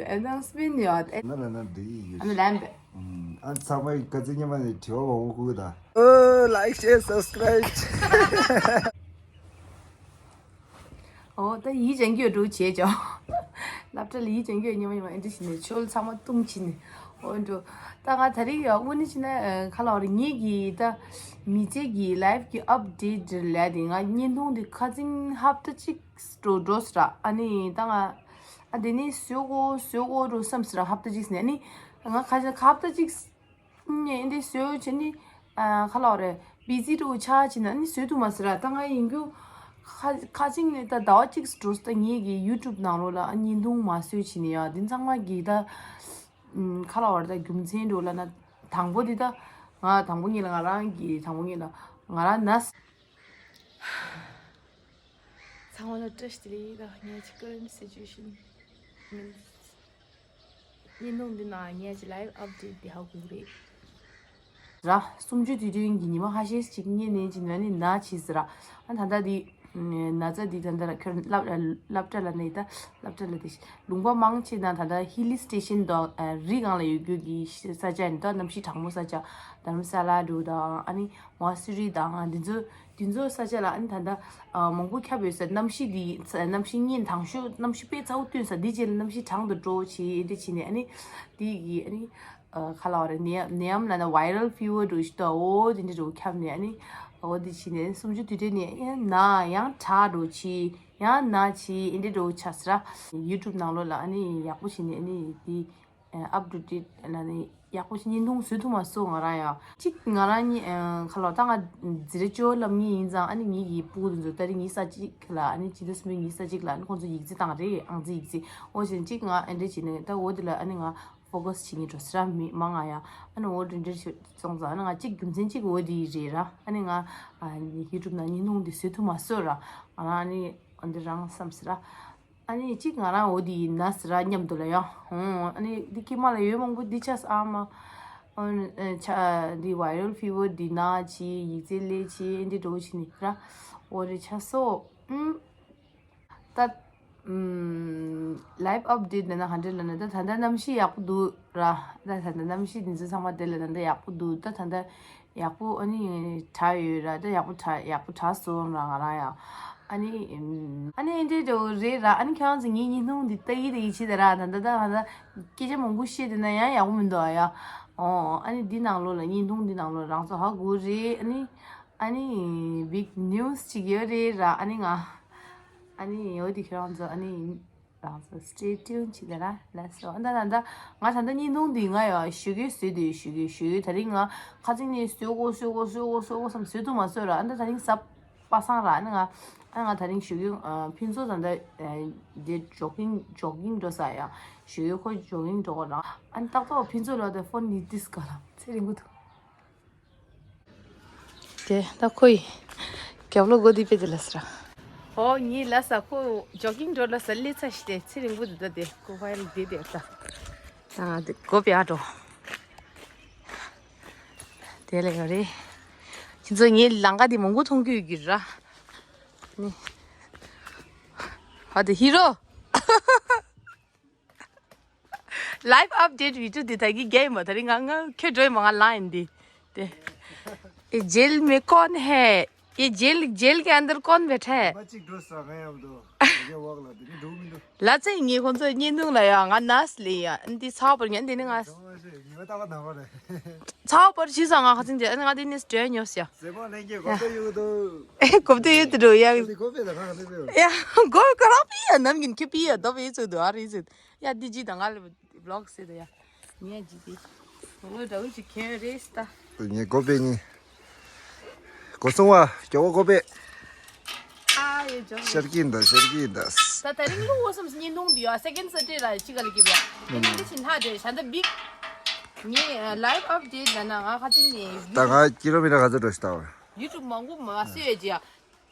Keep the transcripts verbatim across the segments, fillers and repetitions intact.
Announcement ཡོད། ན་ན་ན་འདི་ཡི་ཨ་ནི་ལན་པས། ཨ་ཚང་མ་ག་ཚོད་ཉི་མ་ནས་དྲི་བ་མང་པོ་བཀོད་ད། ཨོ་like share subscribe། ཨོ་ད་ཡིད་ཅན་གྱི་འགྲོ་བྱེད་ཅོ། སློབ་གྲྭ་ལ་ཡིད་ཅན་གྱི་ཉི་མ་ཉི་མ་ཨེ་འདྲ་བྱས་ནས་ཆོལ་ཚང་མ་བཏུམ་བྱས་ནས། ཨོ་འགྲོ། ད་ང་ད་རེས་ཡོད་དངོས་གནས་བྱས་ན་ཁ་ལོ་རེ་ངེད་ཀྱི་ད་མི་ཚེ་གི་life གི་update ལས་དེ་ང་བརྙན་ཐུང་དེ་ཁ་སང་ཧབ་ཏ་གཅིག་འགྲོ་འགྲོ་སོང་ར། ཨ་ནི་ད་ང་ཨ་དེ་ནས་བཟོ་དགོས་བཟོ་དགོས་འགྲོ་བསམ་སོང་ར། ཧབ་ཏ་གཅིག་ཟིན་ཨ་ནི་ང་ཁ་ཧབ་ཏ་གཅིག་ནས་འདི་བཟོས་བྱས་ནི་ཁ་ལོ་རེ་བི་ཛི་འགྲོ་ཆགས་བྱས་ན་ནི་བཟོས་ཐུབ་མ་སོང་ར། ད་ང་ཡིན་རྒྱུ་ཁ་ཁ་ཅིག་ནས་ད་ཟླ་བ་གཅིག་འགྲོ་ད་ངེད་ཀྱི་YouTube ནང་ལོགས་ལ་བརྙན་ཐུང་མ་བཟོས་བྱས་ནི་ཡ་འདི་ཚང་མ་གི་ད་ཁ་ལོ་རེ་ད་རྒྱུ་མཚན་འགྲོ་ལ་ན་དང་པོ་འདི་ད་ང་དང་པོ་ཉིད་ལ་ང་རང་གི་དང་པོ་ཉིད་ལ་ང་རང་ན། ཚང་མ་ལ་བཀྲ་ཤིས་བདེ་ལེགས། ད་ངས་ཀྱི་current situation མིན། བརྙན་ཐུང་འདི་ནང་ངས་ཀྱི་life update འདི་ཧ་གོ་གི་རེད། ར། སུམ་ཅུ་དུས་སྟོན་གྱི་ཉི་མ་ཁ་ཤས་ཤིག་བརྙན་ནས་ཀྱི་ན་ནི་ན་བྱས་ཟེར་ར། ཨ་ད་ལྟ་འདི་ན་ཚ་འདི་ད་ལྟ་ཁྱོད་སླབ་སློབ་གྲྭ་ལ་ནི་ད་སློབ་གྲྭ་ལ་དེ་ལུང་པ་མང་ཆེ་ན་ད་ལྟ་hill station དང་རི་སྒང་ལ་ཡོད་རྒྱུ་གི་ས་ཆ་ནི་ད་གནམ་གཤིས་གྲང་མོ་ས་ཆ་དྷ་རམ་ས་ལ་འདྲ་དང་ཨ་ནི་མ་སུ་རི་དང་འདི་ཚོ། དེ་ཚོ་ས་ཆ་ལ་ཨ་ནི་ད་ལྟ་ཨ་མང་པོ་ཁྱབ་ཡོད་ས། གནམ་གཤིས་འདི་གནམ་གཤིས་བརྙན་དང་ཤོས་གནམ་གཤིས་དཔེ་ཚ་བོ་བཏོན་ས་འདི་རྗེས་ལ་གནམ་གཤིས་གྲང་དུ་འགྲོ་བྱེད་ཨེ་འདྲ་བྱས་ནས་ཨ་ནི་འདི་གི་ཨ་ནི་ཨ་ཁ་ལ་བ་རེ་ནད་ནད་ཡམས་ལ་ན་viral fever འགྲོ་ཞིག་ཏུ་འོ་དེ་འདྲ་འགྲོ་ཁྱབ་ནས་ཨ་ནི་འོ་དེ་བྱས་ནས་སུམ་ཅུ་དུས་དྲན་ནས་ཨེ་ན་ཡང་དྲག་འགྲོ་བྱེད་ཡང་ན་བྱེད་ཨེ་འདྲ་འགྲོ་ཆགས་ས་ར། YouTube ནང་ལོགས་ལ་ཨ་ནི་ཡག་པོ་བྱས་ནས་ཨ་ནི་འདི། ཨ་up to date ལ་ནི་ཡག་པོ་ཞིག་བརྙན་ཐུང་བཟོ་ཐུབ་མ་སོང་ང་རང་ཡང་། གཅིག་ང་རང་གཉིས་ཨ་ཁ་ལོ་ད་ང་འཛིན་གྲྭ་བཅུ་བ་སློབ་གཉེར་ཡིན་ཙང་ཨ་ནི་ངེད་ཀྱི་སྤུ་གུ་དེ་ཚོ་ད་རེས་ངའི་ས་གཅིག་ལ་ཨ་ནི་ཕྱི་ཟླ་གསུམ་པའི་ངའི་ས་གཅིག་ལ་ཨ་ནི་ཁོང་ཚོ་ཡིག་ཚད་བཏང་རེད། ཨང་རྩིས་ཡིག་ཚད་འོ་བྱས་ནས་གཅིག་ང་ཨེ་འདྲ་བྱས་ནས་ད་འོ་དེ་ལ་ཨ་ནི་ང་focus བྱེད་ཀྱི་འགྲོ་ས་ར་མི་མང་ང་ཡང་ཨ་ནི་འོ་དེ་འདྲ་བྱས་སོང་ཙང་ཨ་ནི་ང་གཅིག་རྒྱུ་མཚན་གཅིག་འོ་དེ་རེད་ར། ཨ་ནི་ང་ཨ་YouTube ནང་བརྙན་ཐུང་དེ་བཟོ་ཐུབ་མ་སོང་ར། ང་རང་ཨ་ནི་འོ་འདི་རང་བསམ་སོང་ར། ཨ་ནི་གཅིག་ང་རང་འོ་དེ་ཡིན་ན་ཟེར་ར་མཉམ་དུ་ལ་ཡང་ཧོང་། ཨ་ནི་འདི་ཀྱི་མ་ལ་ཡོད་མང་པོ་འདི་ཆ་ས་ཨ་མ། ཨ་ནི་ཆ་འདི་viral fever འདི་ན་ཆི་ཡིག་ཚད་ལས་ཆི་འདི་འགྲོ་ཆི་ནི་ར། འོ་རེ་ཆ་སོ། ཨུམ། ད་ཨུམ། life update ལ་ན་ག་འདྲ་ལ་ན་ད་ད་ལྟ་གནམ་གཤིས་ཡག་པོ་འདུག་ར། ད་ད་ལྟ་གནམ་གཤིས་འདི་ཚོ་ཚང་མ་དེ་ལ་ད་ལྟ་ཡག་པོ་འདུག་ད་ད་ལྟ། ཡག་པོ་ཨ་ནི་དྲག་ཡོད་ར། ད་ཡག་པོ་དྲག་ཡག་པོ་དྲག་སོང་ར་ང་རང་ཡང་། ཨ་ནི་ཨ་ནི་འདྲེ་འདྲ་བོ་རེད་ར། ཨ་ནི་ཁྱེད་རང་ཚོ་ངའི་བརྙན་ཐུང་འདི་ལྟ་གི་ལྟ་གི་བྱེད་ད་ར། ད་ད་ད་ད་སྐད་ཆ་མང་པོ་བཤད་དེ་ན་ཡང་ཡག་པོ་མི་འདུག་ཨ་ཡ། ཨོ་ཨ་ནི་འདི་ནང་ལོགས་ལ་བརྙན་ཐུང་འདི་ནང་ལོགས་རང་ཚོ་ཧ་གོ་རེད། ཨ་ནི་ཨ་ནི་big news ཅིག་ཡོད་རེད་ར། ཨ་ནི་ང་ཨ་ནི་འོ་དེ་ཁྱེད་རང་ཚོ་ཨ་ནི། རང་ཚོ་stay tuned བྱེད་དེ་ར་ལགས་སོ། ཨ་ད་ད་ད་ང་ད་ལྟ་བརྙན་ཐུང་འདི་ང་ཡང་ཞོགས་ཀས་བཟོས་དེ་ཞོགས་ཀས་ཞོགས་ཀས་ད་རིང་ང་ཁ་ཚིག་ནས་བཟོས་གོ་བཟོས་གོ་བཟོས་གོ་བཟོས་གོ་བསམ་བཟོས་ཐུབ་མ་བཟོས་ར། ཨ་ད་ད་རིང་གཟའ་པ་སངས་ར། ཨ་ནི་ང་ཨ་ང་ད་རིང་ཞོགས་ཀས་ཕུན་ཚོགས་ད་ལྟ་དེ་jogging jogging འགྲོ་ས་ཡ་ཞོགས་ཀས་ཁོ་jogging འགྲོ་གོ་ར། ཨ་ནི་ཏག་ཏག་ཕུན་ཚོགས་ལ་ད་phone ནི་ཏིས་ག་ལ་ཚེ་རིང་པོ་འདུག་དེ་ད་ཁོ་ཡི་རྒྱབ་ལོགས་སྒོ་འདི་དཔེ་དེ་ལ་ཟེར། ཨོ་ངའི་ལ་ས་ཁོ་jogging འགྲོ་ལ་ས་སླེབས་ཚར་ཤི་དེ་ཚེ་རིང་པོ་འདི་ད་དེ་ཁོ་ཕ་ཡར་དེ་དེ་ད་ད་དེ་སྒོ་པེ་ཨ་འགྲོ་དེ་ལ་ཡོད་རེད། ཁྱེད་ཚོ་ངའི་ལང་ཀ་དེ་མང་པོ་མཐོང་རྒྱུ་ཡོད་ཀྱི་ར། ནི་ཧ་དེ་ཧི་རོ། Life update video འདི་ད་གི་རྒྱ་ཡིན་པ་ད་རིང་ང་ང་ཁྱོད་འགྲོ་ཡིན་པ་ང་ལངས་ཡིན་འདི་དེ། ये जेल में कौन है? ये jail jail के अंदर कौन बैठा है? ལ་ཚེ་ངས་ཁོང་ཚོ་བརྙན་ཐུང་ལ་ཡ་ང་ནས་ལེ་ཡ་འདི་ཚ་བར་ཉན་འདི་ནི་ང་ཚ་བར་ཞིག་ས་ང་ཁ་ཚིག་འདི་ང་འདི་ནས་སྤྲད་ཉོ་ཡ། གོ་བདེ་ཡོད་དུ་འགྲོ་ཡ། ཡ་གོ་ག་ར་པི་ཡ་ནམ་གིན་ཁྱི་པི་ཡ་དོ་པི་ཚོད་དུ་ཨ་རི་ཚོད། ཡ་འདི་ཇི་དང་ང་ལ་vlog ཟེར་ད་ཡ། ངས་ཇི་དེ། ང་ལོ་འདྲ་བོ་ཞིག་ཁྱེར་རེད་ད། ངས་གོ་པེ་ཉི། གོ་སོང་བ་སྐྱོ་བོ་གོ་པེ། ཨ་ཡོད་ཇོ། ཤར་གྱིན་ད་ཤར་གྱིན་ད། ད་ད་རིང་ལོ་འོ་སམ་བརྙན་ཐུང་འདི་ཡ་second Saturday ལ་ཅི་ག་ལ་གི་བ། ངས་འདི་ཕྱིན་ལྷ་འདྲེ་ཤ་འདི་big ངས་life update ལ་ན་ང་ཁ་ཚིག་ནས་ད་ང་ཀི་ལོ་མི་ཊར་ག་ཚོད་འགྲོ་ཞིག་ད་བ། YouTube མང་པོ་མ་སེ་ཡོད་ཅི་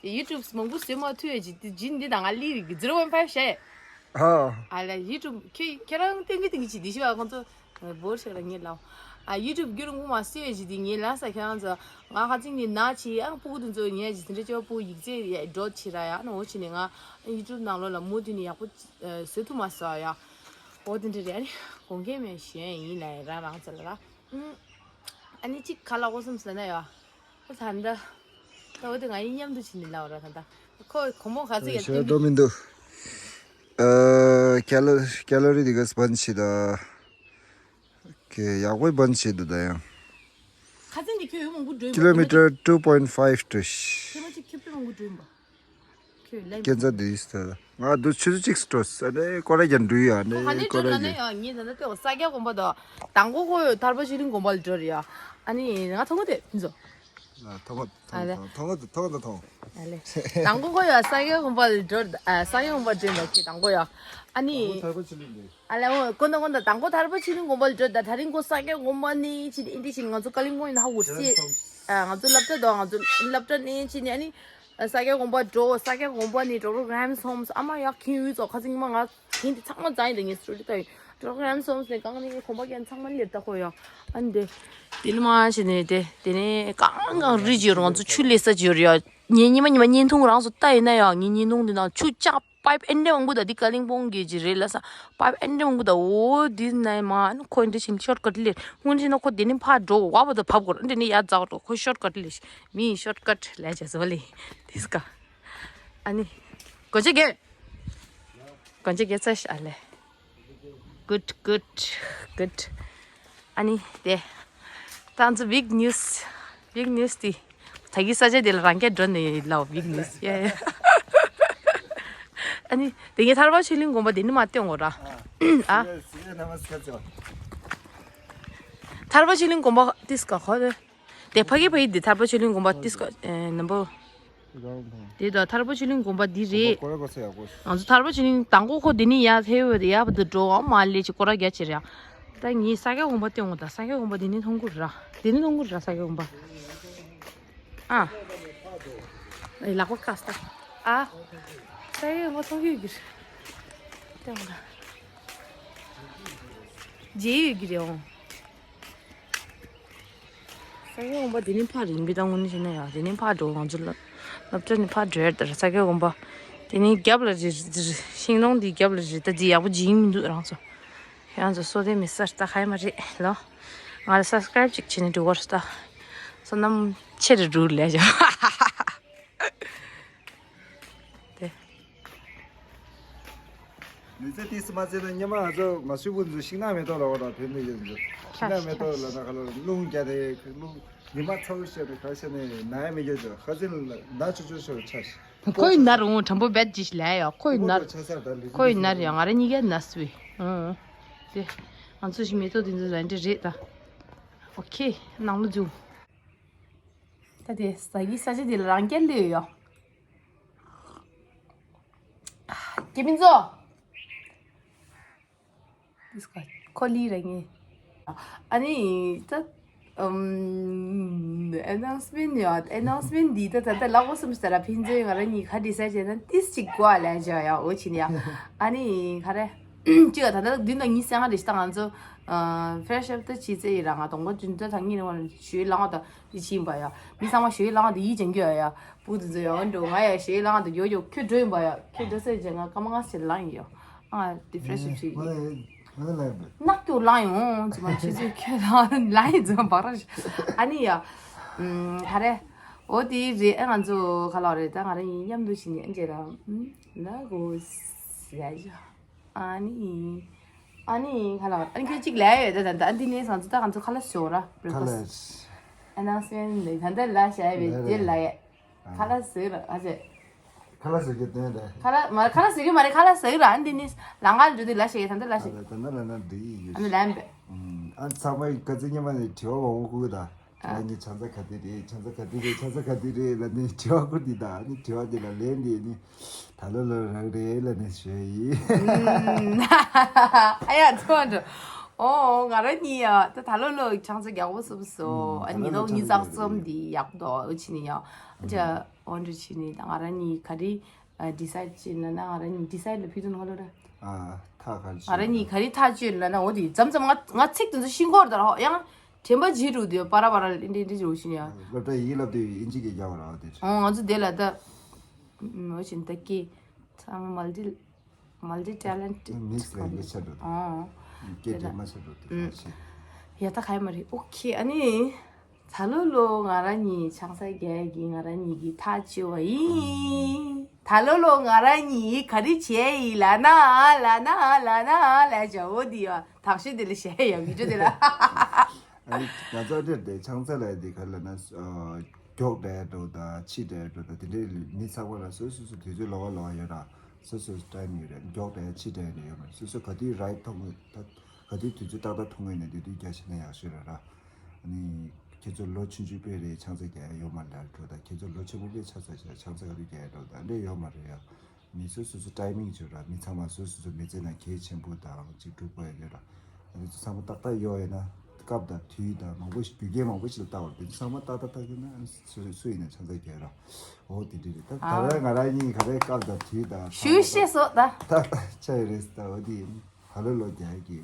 ཡ། YouTube མང་པོ་བཟོས་མ་ཐུབ་ཡ་ཅིག་དེ་ཇིན་འདི་དང་ང་ལི་རིག་zero one five བྱས། ཨ། ཨ་ལ་YouTube ཁྱེད་ཁྱེད་རང་ཏན་གི་ཏན་གི་ཅིག་འདི་ཤི་བ་ཁོང་ཚོ་བོར་ཤག་ལ་ངས་ལབ། ཨ་YouTube རྒྱུ་རུ་ངོ་མ་སེ་ཡ་ཅིག་དེ་ངས་ལ་ས་ཁྱེད་རང་ཚོ་ང་ཁ་ཚིག་ནི་ན་ཅི་ཨ་སྤུ་གུ་དེ་ཚོ་ངས་ཅི་དེ་འདྲ་ཅོ་སྤུ་ཡིག་ཚད་ཡ་འགྲོ་ཆི་ར་ཡ་ཨ་ན་འོ་ཆི་ནི་ང་YouTube ནང་ལོ་ལ་མུ་མཐུད་ནི་ཡག་པོ་བཟོས་ཐུབ་མ་སོང་ཡ། འོ་དེ་འདྲ་རེད། ཨ་ནི་དགོངས་འགལ་མེད་གཞན་ཡིན་ལ་རང་རང་ཚོ་ལ་ར། ཨུམ། ཨ་ནི་གཅིག་ག་ལ་འོ་སོམས་ཟེར་ན་ཡ། ད་ད་ད་འོ་དེ་ང་ཡིན་མཉམ་དུ་བྱིན་ནི་ལ་འོ་ར་ད་ད། ཁོ་གོང་མོ་ག་ཚོད་ཡ་ཤ་ཏོ་མི་འདུག་ཨ། ཁེ་ལོ་ཁེ་ལོ་རི་དེ་ག་སྤན་ཆེ་ད། ཁེ་ཡག་པོའི་སྤན་ཆེ་འདུག་ད་ཡང་། ཁ་ཚན་འདི་ཁྱོད་ཡོད་མང་པོ་འགྲོ་ཡིན་པ། Kilometer two point five ཏུ། ཁྱོད་མ་ཅིག་ཁྱོད་པེ་མང་པོ་འགྲོ་ཡིན་པ། ཁྱོད་ལན་སྐྱེན་ཚ་དུས་ད། ང་དུ་ཆུ་ཚོད་གཅིག་སྤྲོ་ས་ནས་ཀོ་ར་རྒྱ་འགྲུལ་ཡ་ཁོ་ཧ་ནས་ལས་ཀོ་འགྲོ་ར་ན་རྒྱ། ཡ་ངས་ད་ལྟ་ལྟོས་ས་སྐྱ་དགོན་པ་དང་དང་པོ་ཁོ་ཐར་པ་ཆོས་གླིང་དགོན་པ་ལ་འགྲོ་རེད་ཡ། ཨ་ནི་ང་ཐོག་མ་དེ་འཛོ། ཐོག་མ་ཐོག་ཨ་ལེ། མ་ཐོག་མ་ཐོག་མ་ཐོག་ཨ་ལེ། དང་པོ་ཁོ་ཡ་ས་སྐྱ་དགོན་པ་ལ་འགྲོ། ཨ་ས་སྐྱ་དགོན་པ་འགྲོ་ཡིན་པ་ཁྱེད་དང་པོ་ཡ། ཨ་ནི། ཐར་པ་ཆོས་གླིང་འགྲོ། ཨ་ལེ་འོ་ཀོན་ཏ་ཀོན་ཏ་དང་པོ་ཐར་པ་ཆོས་གླིང་དགོན་པ་ལ་འགྲོ་ད། ད་རིང་ཁོ་ས་སྐྱ་དགོན་པ་ནས་ཕྱིན་ཏེ་ཨིན་ཏེ་ཕྱིན། ང་ཚོ་ཀ་ལིང་པོང་ཡིན་ཧ་འུར་སི། ཨ་ང་ཚོ་སློབ་གྲྭ་དང་ང་ཚོ་སློབ་གྲྭ་ནས་ཕྱིན་ནས་ཨ་ནི། ས་སྐྱ་དགོན་པ་འགྲོ། ས་སྐྱ་དགོན་པ་ནས་འགྲོ་རུ་རེམ་སོམས་ཨ་མ་ཡག་ཁྱིམ་ཡུལ་ཚོ་ཁ་ཚིག་ཉི་མ་ང་ཁྱིམ་དེ་ཚང་མ་རྫ་ཡིན་ད། ངས་སྤྲོ་ལི་ལྟ་ཡིན། འགྲོ་རུ་རེམ་སོམས་ནས་གང་ནས་གོམ་པ་རྒྱན་ཚང་མ་སླེབས་ད་ཁོ་ཡ། ཨ་ནི་དེ། དེ་ནི་མ་ཕྱིན་ནས་དེ་དེ་ནས་གང་གང་རི་ཅིག་ཡོད་རུ་ང་ཚོ་ཆུ་ལས་ས་ཅིག་ཡོད་རུ་ཡ། ངས་ཉི་མ་ཉི་མ་བརྙན་ཐུང་རང་ཚོ་ལྟ་ཡིན་ན་ཡང་ངས་བརྙན་ཐུང་འདི་ནང་ཆུ་ལྕགས་པའིབ་ཨེ་འདྲ་མང་པོ་ད་འདི་ཀ་ལིང་པོང་གི་ཅི་རེད་ལ་ས། པའིབ་ཨེ་འདྲ་མང་པོ་ད། འོ་འདི་ནས་མ་ཨ་ནི་ཁོ་འདི་བཞིན་ཤོར་ཀ་ཊི་ལེར་སྔོན་ཕྱིན་ན་ཁོ་དེ་ནི་ཕར་འགྲོ་བ་བ་ད་བབ་དགོས་རེད། འདི་ནི་ཡར་འཛེགས་འགྲོ་ཁོ་ཤོར་ཀ་ཊི་ལེར་མི་ཤོར་ཀ་ཊི་ལས་བྱས་སོ་ལེ། དིས་ཀ་ཨ་ནི་གོ་ཆ་གེ་གོ་ཆ་གེ་ཚ་ཤ་ལེ། Good, good, good. ཨ་ནི་དེ། ད་ང་ཚོ་big news, big news དེ། ད་གི་ས་ཆ་དེ་ལ་རང་སྐད་འགྲོ་ནས་ལའོ་big news. Yeah, yeah. ཨ་ནི་དེ་གི་ཐར་པ་ཆོས་གླིང་དགོན་པ་དེ་ནི་མ་སྟོན་གོ་ར། ཨ། ཐར་པ་ཆོས་གླིང་དགོན་པ་དིས་ཀ་ཁོ་དེ། དེ་ཕ་གི་ཕ་གི་དེ་ཐར་པ་ཆོས་གླིང་དགོན་པ་དིས་ཀ་ནམ་པོ། དེ་ད་ཐར་པ་ཆོས་གླིང་དགོན་པ་འདི་རེད། ང་ཚོ་ཐར་པ་ཆོས་གླིང་དང་པོ་ཁོ་འདི་ནི་ཡ་ཐེ་བོ་དེ་ཡ་བ་དུ་འགྲོ་བ་མ་ལས་ཅི་ཀོ་ར་རྒྱ་ཆེ་རེད་ཡ། ད་ངས་ས་སྐྱ་དགོན་པ་སྟོན་འོང་། ད་ས་སྐྱ་དགོན་པ་འདི་ནི་མཐོང་གི་ར། འདི་ནི་མཐོང་གི་ར་ས་སྐྱ་དགོན་པ། ཨ། ཨེ་ལག་པ་བཀག་སྟ། ཨ། ས་སྐྱ་དགོན་པ་མཐོང་གི་ཡོད་ཀྱི་རེད། སྟོན་འོང་ད། མཇལ་ཡོད་ཀྱི་རེད་འོང་། ས་སྐྱ་དགོན་པ་དེ་ནི་ཕར་རིང་པའི་ད་དངོས་གནས་བྱས་ན་ཡང་དེ་ནི་ཕར་འགྲོ། ང་ཚོ་སློབ་སློབ་གྲྭ་ནི་ཕར་འགྲོ་ཡ་དེར་ས་སྐྱ་དགོན་པ་དེ་ནི་རྒྱབ་ལ་རེད། རེད། ཤིང་སྡོང་འདི་རྒྱབ་ལ་རེད། ད་འདི་ཡག་པོ་འཇིག་མི་འདུག་རང་ཚོ་ཁྱེད་རང་ཚོ་སོ་དེ་མི་སར་ད་ཧའི་མ་རེད་ལོ། ང་ལ་སབ་སི་ཀ་རེབ་ཅིག་བྱས་ནས་འགྲོ་བར་ད། བསོད་ནམས་ཆེ་རུ་འགྲོ་ལས་བྱ། དེ། ལུས་རྩལ་ཏིས་མ་རྩེ་ན་སྙེ་མ་ང་ཚོ་མ་སུ་བུ་ཚོ་ཤིང་ནགས་མེ་ཏོག་ལ་འོ་ད་ཕན་ནུས་ཡོད་ཚོ། ཤིང་ནགས་མེ་ཏོག་ལ་ན་ཁ་ལོ་རླུང་རྒྱ་དེ་རླུང་ཉི་མ་ཚ་བོ་བཤད་དེ་ཁ་བཤད་ནས་ན་ཡ་མི་རྒྱུ་ཚོ་ཁ་ཚིལ་ན་ཆུ་ཆུ་ཤོར་ཆ་ཤི། ཁོ་ཡི་ནར་འོང་དྲང་པོ་བེད་ཅིག་ལས་ཡ་ཁོ་ཡི་ནར། ཁོ་ཡི་ནར་ཡ་ང་ར་གཉིས་ཀ་ནར་སུ་བི། ཨང་། དེ། ང་ཚོ་ཞིག་མེ་ཏོག་དེ་ཚོ་ར་འདྲེ་རེད་ད། ཨོ་ཁེ་ནང་ལོ་འཛུལ། ད་དེ་ཟ་གི་ས་ཆ་དེ་ལ་རང་སྐད་ལོས་ཡོད། སྐྱེ་མིན་ཚོ། ཁོ་ལི་ར་ངེ། ཨ་ནི་ད། ཨེ་ནའུན་སི་མེན་ཡོད། ཨེ་ནའུན་སི་མེན་འདི་ད་ད་ལྟ་ལག་པ་སུམ་ཞིག་ད་ར་ཕན་ཚུན་ང་ར་གཉིས་ཁ་འདྲི་ས་བྱས་ན་ཏིས་ཅིག་གོ་ཨ་ལས་བྱ་ཡ་འོ་ཕྱིན་ཡ། ཨ་ནི་ག་རེ། ཅིག་ད་ལྟ་མདུན་ད་ངའི་སེང་ང་རེ་ཞིག་ད་ང་ཚོ། ཕེ་རེ་ཤི་ཨབ་ད་བྱེད་ཚེ་ཡི་ར་ང་དང་པོ་ཅུན་ད་ད་ངི་རེ་བ་ཞུའི་ལང་བ་ད་འདི་ཕྱིན་པ་ཡ། མི་ཚང་མ་ཞུའི་ལང་བ་ད་ཡིད་ཅན་གྱི་ཡ་ཡ། བུ་དེ་ཚོ་ཡང་འགྲོ་ང་ཡ་ཞེ་ལང་དུ་ཡོ་ཡོ་ཁྱོད་འགྲོ་ཡིན་པ་ཡ། ཁྱོད་འགྲོ་ས་ཡིན་ང་སྐར་མ་ལྔ་ཕྱིར་ལང་ཡིན་ཡོ། ཨ་དེ་ཕེ་རེ་ཤི་ཕྱི་ཡིན། ནག་ཀྱོ་ལང་ཡོང་ཅི་མ་ཆུ་ཚོད་ཁྱོད་ལང་ལང་ཡིན་ཙང་བག་ར་ཤི། ཨ་ནི་ཡ། ཧ་རེ། འོ་དེ་རེད། ཨ་ང་ཚོ་ཁ་ལག་རེད་ད་ང་རང་ཡིན་མཉམ་དུ་ཕྱིན་ནས་ཨ་འཇེ་ར་ལ་གོ་ཟ་ཡ། ཨ་ནི། ཨ་ནི་ཁ་ལག་ཨ་ནི་ཁྱོད་གཅིག་ལས་ཡོད་ད་ད་ད་ཨ་འདི་ནས་ང་ཚོ་ད་ང་ཚོ་ཁ་ལག་ཞོ་ར་བྷི་རེག་ཕ་སི། ཨ་ནའུན་སི་མེན་ཊི་ད་ད་ལ་བྱ་ཡ་བའི་དེ་ལ་ཡ། ཁ་ལག་ཟོས་ར་ཨ་ཅེ། ཁ་ལག་ཟོས་ཀྱི་དོན་རེད། ཁ་ལག་མ་ཁ་ལག་ཟོས་ཀྱི་མ་རེད། ཁ་ལག་ཟོས་ར་ཨ་འདི་ནས་ལང་ག་འགྲོ་དུས་ལ་བྱ་ཡ་ད་ད་ལ་བྱ་ཡ། ད་ད་ལ་ན་འདི་ཡི་ཡོད། ཨ་ནི་ལན་པས། ཨ་ཚང་མ་ཡི་ཀ་ཙི་ཉི་མ་ནས་དྲི་བ་མང་པོ་ཁུག་ད། ཨ་ནི་ཆང་ས་ག་དེ་རེད། ཆང་ས་ག་དེ་རེད། ཆང་ས་ག་དེ་རེད་ལ་ནི་དྲི་བ་ཁུར་དེ་ད་ནི་དྲི་བ་དེ་ལ་ལན་དེ་ནི་ད་ལོ་ལོ་རག་རེད་ལ་ནི་ཞུ་ཡི། ཨ་ཡ་ཚོ་འགྲོ། ཨོ་ང་རང་གཉིས་ཡ་ད་ད་ལོ་ལོ་ཆང་ས་རྒྱག་པོ་སོབ་སོ། ཨ་ཉི་ལོ་གཉིས་ཙག་ཙོམ་དེ་ཡག་པོ་འདུག་ཨོ་ཕྱི་ནི་ཡ། ཨ་ཅག་ཨོ་འགྲོ་ཕྱི་ནི་ད་ང་རང་གཉིས་ག་རེ་ཌི་སའེ་ཌི་བྱས་ན་ན་ང་རང་གཉིས་ཌི་སའེ་ཌི་ལ་ཕི་དུ་ནོ་ལོ་ར། ཨ་ཐག་ག་རེ་ང་རང་གཉིས་ག་རེ་ཐག་གཅོད་ལ་ན་འོ་དེ་མཚམས་མཚམས་ང་ང་ཚིག་དེ་ཚོ་ཤིང་སྐོར་དར་ཧོ་ཡང་། དྲན་པ་བརྗེད་འགྲོ་དུས་པ་ར་པ་ར་ལ་འདི་འདི་འགྲོ་བཞིན་ཡ། སློབ་གྲྭ་ཡིག་བསླབ་དུས་དབྱིན་ཇི་གི་རྒྱག་པ་ར་བ་དེ། ཨོ་ང་ཚོ་དེ་ལ་ད། འོ་བཞིན་ད་ཀི། ཚང་མ་མལ་ཏི། Multi talented. Mix language ཆགས་འགྲོ་འདུག་ཨོ། སྐད་དེ་འདྲ་མ་ཆགས་འགྲོ་འདུག་ཨུམ། ཡ་ད་ག་ཡ་མ་རེད། ཨོ་ཁེ། ཨ་ནི། ད་ལོ་ལོ་ང་རང་གཉིས་ཆང་ས་རྒྱག་གི་ང་རང་གཉིས་ཀྱི་ཐག་གཅོད་པ་ཡིན། ད་ལོ་ལོ་ང་རང་གཉིས་ག་རེ་བྱས་ཡིན་ལབ་ན་ལབ་ན་ལབ་ན་ལབ་བྱ་བོ་འདི་ཡ་དག་ཤོས་འདི་ལ་བཤད་ཡ་བི་ཌིའོ་འདི་ལ། ཨ་ནི་ང་ཚོ་འདིར་དེ་ཆང་ས་ལ་འདི་ག་ལབ་ན་མགྱོགས་འདྲ་འགྲོ་དང་ཕྱི་འདྲ་འགྲོ་དང་དེ་འདྲའི་མི་ཚང་མ་ལ་སོ་སོ་སོ་དུས་ཚོད་ལོགས་ཀ་ལོགས་ཀ་ཡོད་ར། སོ་སོ་སོ་ཊའིམ་ཡོད་རེད། མགྱོགས་འདྲ་ཕྱི་འདྲ་ཡོད་ནས་ཡོད་མ་རེད། སོ་སོ་ག་དུས་རའིཌ་ཐོབ་དགོས་ད། ག་དུས་དུས་ཚོད་ཏག་ཏག་ཐུང་ངེས་ནས་དུས་དུས་རྒྱ་ཆེ་ན་ཡག་ཤོས་རེད་ར། ཨ་ནི་ཁྱེད་ཚོ་ལོ་ཆུང་ཆུང་པས་རེད་ཆང་ས་རྒྱག་ཡ་ཡོད་མ་རེད་འགྲོ་ད། ཁྱེད་ཚོ་ལོ་ཆེན་པོ་པས་ཆང་ས་རྒྱག་ཆང་ས་ག་དུས་རྒྱག་ཡ་འགྲོ་ད་འདྲ་ཡོད་མ་རེད་ཡ། མི་སོ་སོ་སོ་ཊའིམ་མིང་བྱོས་ར། མི་ཚང་མ་སོ་སོ་སོ་མི་ཚེ་ནང་གལ་ཆེན་པོ་དང་ཅིག་སྒྲུབ་དགོས་ཡ་རེད་ར། ཨ་ནི་ཚང་མ་ཏག་ཏག་ཡོད་ཡོད་ན་སྐབས་དང་དུས་དང་མང་པོ་ཞིག་རྒྱུ་རྐྱེན་མང་པོ་ཞིག་ལ་ལྟ་བར་དེ་ཚང་མ་ཏག་ཏག་ཏག་ཡོད་ན་ཨ་ནི་སུ་སུ་ཡིན་ན་ཆང་ས་རྒྱག་ར། འོ་དེ་འདྲ་རེད་ད། ད་ཨ། རེས་ང་རང་གཉིས་ག་རེ་སྐབས་དང་དུས་དང་ཞུ་ཤེས་སོ་ད། ཏག་ཏག་ཆགས་ཡོད་རེད་ད། འོ་དེ་ཡིན། ད་ལོ་ལོ་རྒྱག་གི་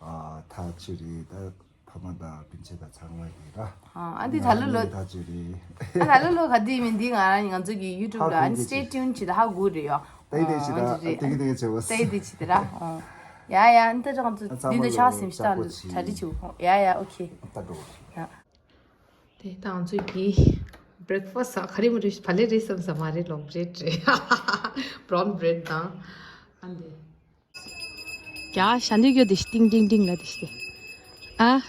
ཨ་ཐག་ཆོད་རེད་ད། ཕ་མ་དང་སྤུན་མཆེད་དང་ཚང་མ་གི་ར། ཨ་ཨ་འདི་ད་ལོ་ལོ། ཐག་ཆོད་རེད། ཨ་ད་ལོ་ལོ་ག་དུས་མིན་འདི་ང་རང་ང་ཚོ་གི་ཡུ་ཊུབ་ལ་ཨ་ནི་སི་ཊེ་ཊིའུན་བྱེད་ད་ཧ་གོ་རེད་ཡོ། ཏེ་ཏེ་ཅི་ད་ཨ་ཏེ་ཏེ་ཅི་བོ་ཏེ་ཏེ་ཅི་ད་ར། ཡ་ཡ་འདི་ཅང་ཚོ་འདི་འདི་ཆགས་སེམས་ཤ་ལ་གྲ་སྒྲིག་བྱེད། ཡ་ཡ་ཨོ་ཁེ། ད་འགྲོ། ཡ། དེ་ད་ང་ཚོ་གི་བྷི་རེག་ཕ་སི་ག་རེ་མོ་རེད། བག་ལེབ་རེད་བསམ་ས་མ་རེད། ལོག་བྷི་རེཌ་རེད། བྷ་རའུན་བྷི་རེཌ་དང་ཨ་འདི། ཡ་ཞྭ་འདི་གྱོ་དེ་ཤི་ཏིང་ཏིང་ཏིང་ལ་དེ་ཤི་དེ། ཨ།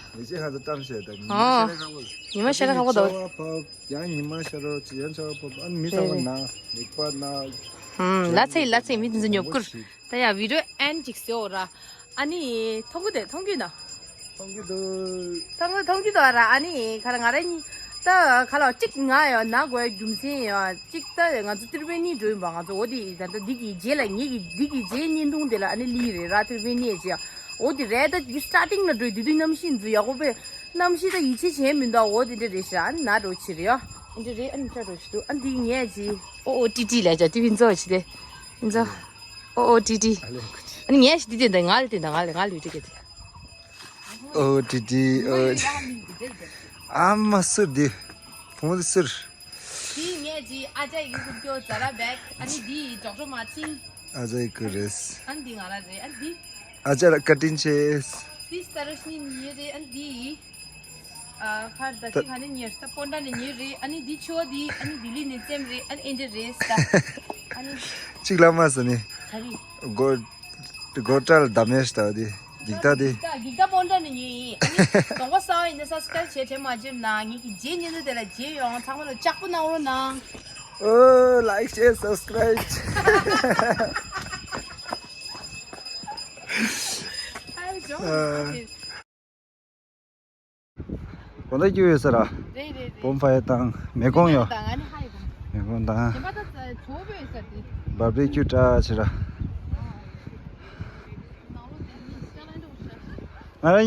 ཉི་མ་ཤར་ར་ཁ་པོ་དོ། ཉི་མ་ཤར་ར་ཁ་པོ་དོ། ཡང་ཉི་མ་ཤར་ར་ཅི་ཡང་ཤར་ར་ཕོབ། ཨ་ནི་མི་ཚང་མ་ན་མིག་པ་ན། ཧུམ་ལ་ཚེ་ལ་ཚེ་མི་དེ་ཚོ་ཉོབ་ཀུར། ད་ཡ་བི་ཌིའོ་ཨེན་ཅིག་སེ་འོ་ར། ཨ་ནི་མཐོང་གི་དེ་མཐོང་གི་ན། མཐོང་གི་འདུག་མཐོང་གི་མཐོང་གི་འདུག་ར། ཨ་ནི་ག་ར་ང་ར་གཉིས་ད་ག་ལ་གཅིག་ང་ཡོད་ན་དགོས་རྒྱུ་མཚན་ཡོད་གཅིག་ད་ང་ཚོ་ཏིར་བེ་ནི་འགྲོ་ཡིན་པ། ང་ཚོ་འོ་དེ་ད་ད་འདི་གི་རྗེས་ལ་ངེད་ཀྱི་འདི་གི་རྗེས་བརྙན་ཐུང་དེ་ལ་ཨ་ནི་ལི་རེད་ར། ཏིར་བེ་ནི་ཅི་འོ་དེ་རེད། ད་འདི་སི་ཊར་ཊིང་ལ་འགྲོ་ཡི་དུས་དུས་གནམ་གཤིས་འཛུ་ཡག་པོ་པས་གནམ་གཤིས་ད་ཡིད་ཆེས་བྱས་མི་འདུག་འོ་དེ་འདྲ་རེད་ཤག་ཨ་ནི་ན་འགྲོ་ཕྱིར་ཡོད། འདི་འདྲ་རེད། ཨ་ནི་ཆ་འགྲོ་ཕྱིར་འདུག་ཨ་འདི་ངས་ཅི་ཨོ་ཨོ་ཏི་ཏི་ལས་ཅ་ཏི་བི་འཛོ་ཅི་དེ་འཛོ། ཨོ་ཨོ་ཏི་ཏི། ཨ་ནི་ངས་ཤི་དེ་དེ་འདི་ང་ལ་དེ་འདི་ང་ལ་ང་ལ་ཡོད་དེ་གེ་དེ། ཨོ་ཏི་ཏི་ཨོ་ཏི། ཨ་མ་སུར་དེ། བུ་མོ་དེ་སུར། དེ་ངས་ཅི་ཨ་ཅག་གི་སུར་སྐྱོ་ཛ་ར་བེག་ཨ་ནི་དེ་ཌོག་ཊར་མ་ཚིན། ཨ་ཅག་གི་རེད། ཨ་ནི་དེ་ང་ལ་རེད། ཨ་ནི་དེ། ཨ་ཅག་ལ་ཀ་ཊིན་ཆེས། དེ་ས་ར་ཤི་ནི་ཉེ་རེད། ཨ་ནི་དེ། ཨ་ཁར་ད་ཅི་ག་ནས་ཉེར་ས་པོན་ཏྲ་ནས་ཉེར་རེད། ཨ་ནི་འདི་ཆོ་འདི་ཨ་ནི་ལྡི་ལི་ནས་བཙེམ་རེད། ཨ་ནི་ཨེ་འདྲ་རེད་ས། ཨ་ནི་གཅིག་ལ་མ་ཟ་ནི་ག་རེ་སྒོ་སྒོ་ཏྲལ་བདམས་ཡས་ད་འདི་འགྱིག་ཐག་འདི་འགྱིག་ཐག་པོན་ཏྲ་ནས་ཉོས་ཡིན། ཨ་ནི་གདོང་པ་གསར་པ་ཡིན་ན་སབ་སི་ཀ་རའིབ་བྱས་དྲན་མ་བརྗེད་ན། ངེད་ཀྱི་རྗེས་བརྙན་ཐུང་དེ་ལ་མཇལ་ཡོང་། ཚང་མ་ལ་ལྕགས་པོ་གནང་རོགས་གནང་། ཨོ་ལའིག་ཤེར་སབ་སི་ཀ་རའིབ། ཨ། དགོང་དག་སྐྱིད་ཡོད་ས་ར། རེད་རེད་རེད། བོན་ཕ་ཡ་དང་མེ་གོང་ཡོད། དང་ཨ་ནི་ཧ་ཡི་གོང་། མེ་གོང་དང་། ཞེན་པ་ད་ཚ་ཚོ་བོད་ཡོད་ས་དེ། བར་བེ་ཀྱུ་ཏྲ་ཆེ་ར། ང་རང་